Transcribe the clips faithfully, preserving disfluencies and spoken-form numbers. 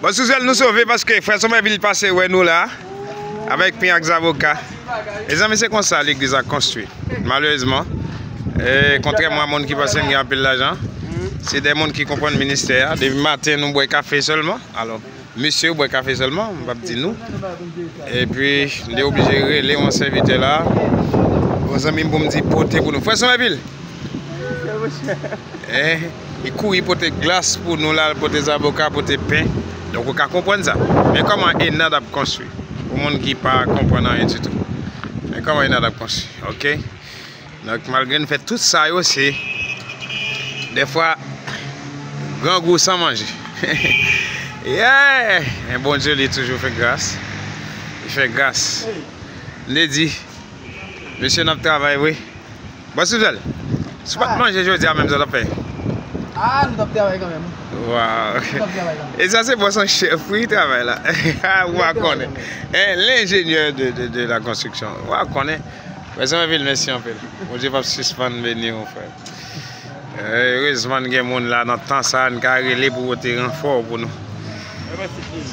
Bon, Sizwèl, nou sove paske frè Somerville pase wè nou la avèk pen ak zaboka. Mezanmi, se konsa legliz la konstwi. Malerezman, e, kontrèman a moun ki panse m gen anpil lajan, se de moun ki konprann ministè a. Depi maten, nou bwè kafe sèlman. Alò, mesye yo bwè kafe sèlman, m p ap di nou. Epi, m te oblije rele yon sèvitè la, yon zanmi m pou m di pote pou nou. Frè Somerville! Eh, li kouri pote glas pou nou la, pote zaboka, pote pen. Donk, ou ka konprann sa. Men kòman Enad ap konstwi. Pou moun ki pa konprann anyen ditou. Men kòman Enad ap konstwi, oke? Donk, malgre n fè tout sa yo, se dèfwa grangou san manje. Yeah! Men Bondye, li toujou fè gras. Li fè gras. M te di, mesye, n ap travay vre. Bon, Sizwèl, si w pa t manje jodi a menm, sa w t ap fè? Ah, nou t ap travay kanmenm. Waw. Nou t ap travay kanmenm. E sa se bòs an chèf, wi, travay la. Ou a konnen. Hein, l'ingénieur de, de, de la construction. Ou a konnen. Frè Somerville, mèsi anpil. Bondye p ap sispann beni w, frè. Eh, erezman, n gen moun la nan tan sa a, n ka rele pou pote ranfò pou nou.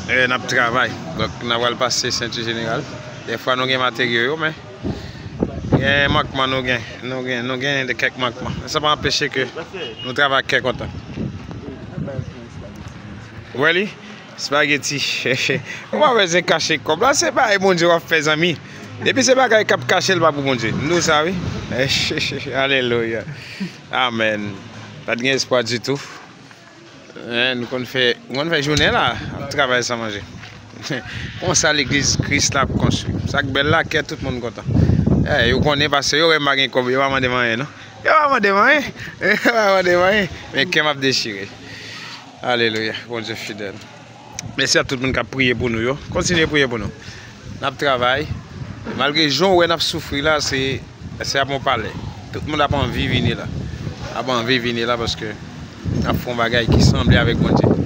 Eh, n ap travay. Donk, n a pral pase Senti Jeneral. Dèfwa, nou gen materyo yo, men gen mankman nou gen. Nou gen, nou gen de kèk mankman. Men sa pa anpeche ke nou travay ak kè kontan. Ou wè li? Espageti. Ou pa bezwen kache kòb la, se bagay Bondye w ap fè, zanmi. Depi se bagay k ap kache, l pa pou Bondye. M di w sa, wi. Alelouya. Amèn. Pa t gen espwa ditou. Eh, nou konn fè, nou konn fè jounen la, ap travay san manje. Konsa legliz Kris la ap konstwi. Sa k bèl la, kè tout moun kontan. Eh, yo konnen pastè, yo wè m pa gen kòb, yo pa mande m anyen, non. Yo pa mande m anyen. Yo pa mande m anyen. Men kè m ap dechire. Alelouya, Bondye fidèl. Mèsi a tout moun k ap priye pou nou yo. Kontinye priye pou nou. N ap travay. Malgre jan w wè n ap soufri la, se, se ap yon palè. Tout moun ap anvi vini la. Ap anvi vini la paske n ap fè yon bagay ki sanble avèk Bondye.